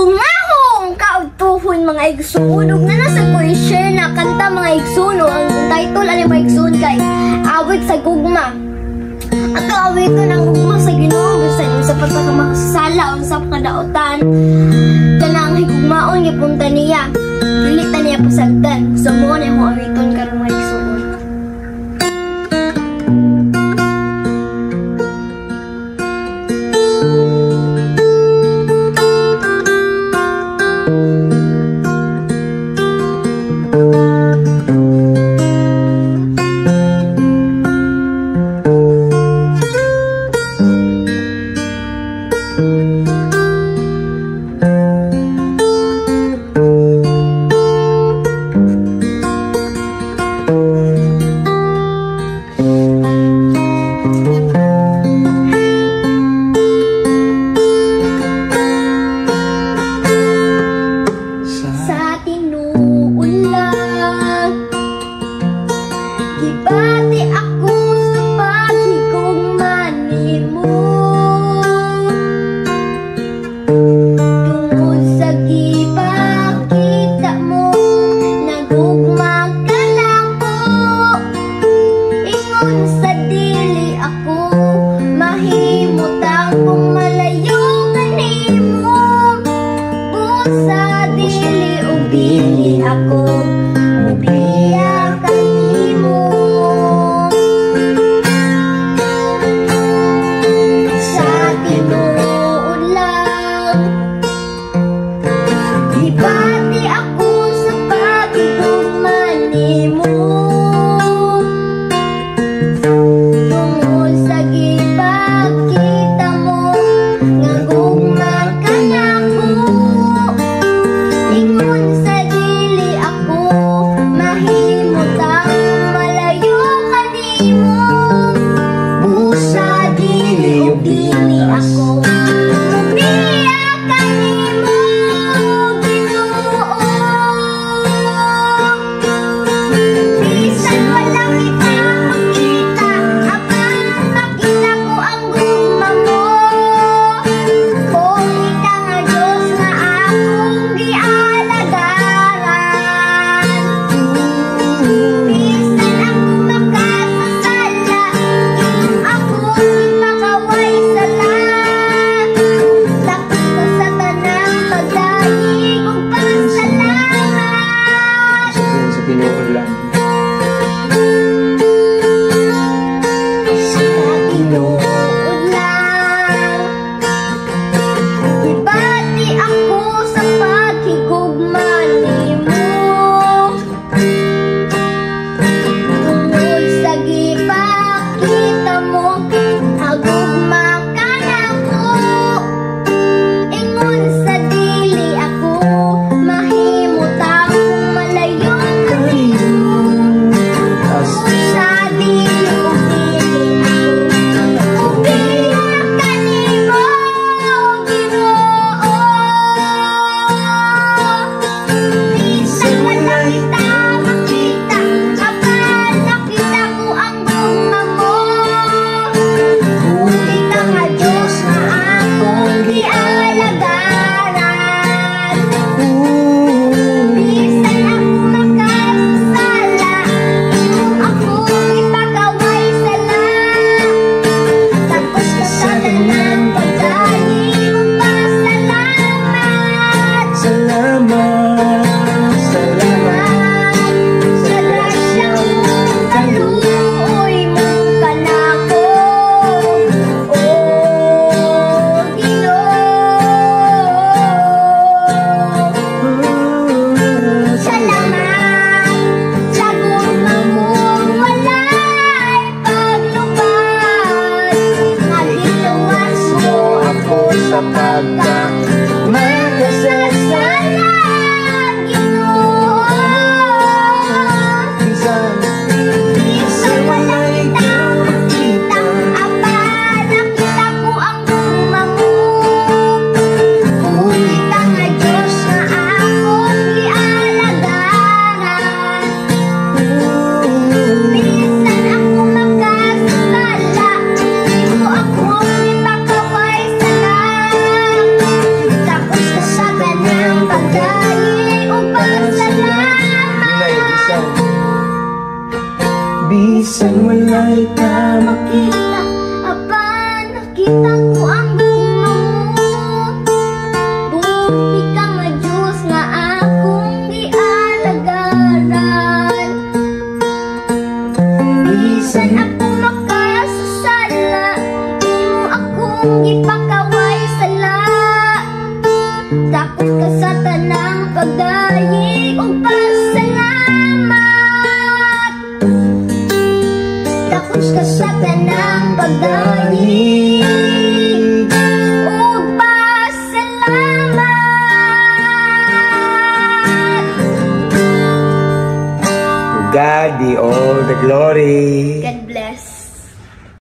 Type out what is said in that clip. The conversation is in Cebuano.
Maong kaudtohon, mga igsoon, ug naa sa ko i-share na kanta, mga igsoon. Ang title ani, mga igsoon, kay "Awit sa Gugma". Ato awiton ang gugma sa Ginoo bisan unsa pa ta ka makasala, unsa pa kadaotan, kanang higugmaon gyapon ta niya, dili ta niya pasagdan. So mao ni akong awiton karon, mga igsoon. Sa tinuod lang, gibati ako sa paghigugma nimo. Tungod sa gipakita mo, nagugma ka nako. Ingon sa dili ako mahimutang kung malayo kanimo. Busa dili ug dili ako mubiya kanimo. Sa tinuod lang, gibati ako sa paghigugma nimo. Tungod sa gipakita mo nga gugma ka nako. Ingon sa dili ako mahimutang malayo kanimo. Busa dili ug dili ako mubiya kanimo, Ginoo. Bisan wala kita makita, apan makita ko ang gugma mo. Puri ka nga Diyos nga akong gialagaran. Bisan ako makasasala, imong ako ipakaway sala. Tapos ka sa tanang pagdayeg ug pasalamat. Sa tinuod lang. Sa tinuod lang, gibati ako sa paghigugma nimo. Tungod sa gipakita mo, hagugma ka nako. Ingon sa dili ako mahimutang kung malayo kanimo. Sa dili ug dili ako mubiya kanimo, Ginoo. Bisan wala kita makita, apan nakita ko ang gugma mo. Puri ka nga Diyos nga akong gialagaran. Bisan ako makasasala, imong ako ipakaway sala. Tapos ka sa tanang pagdayeg ug pasalamat. Salamat, salamat. Sa grasya ug kaluoy mo kanako, O Ginoo. Salamat sa gugma mong walay paglupad, nga giluwas mo ako sa pagka makasasala, Ginoo. Bisan Bisan wala kita makita, apan nakita ko ang gugma mo. Puri ka nga Diyos nga akong gialagaran. Bisan ako makasasala, imo ako ipakaway sala. Tapos ka sa Bisan walay ka makita, apan nakita ko ang gugma mo. Buhi ka nga Diyos nga akong gialagaran. Bisan ako makasasala, imo akong gipakaway sala. Takos ka sa tanang pagdayeg ug pasalamat. Takos ka sa tanang pagdayeg ug pasalamat. To God be all the glory.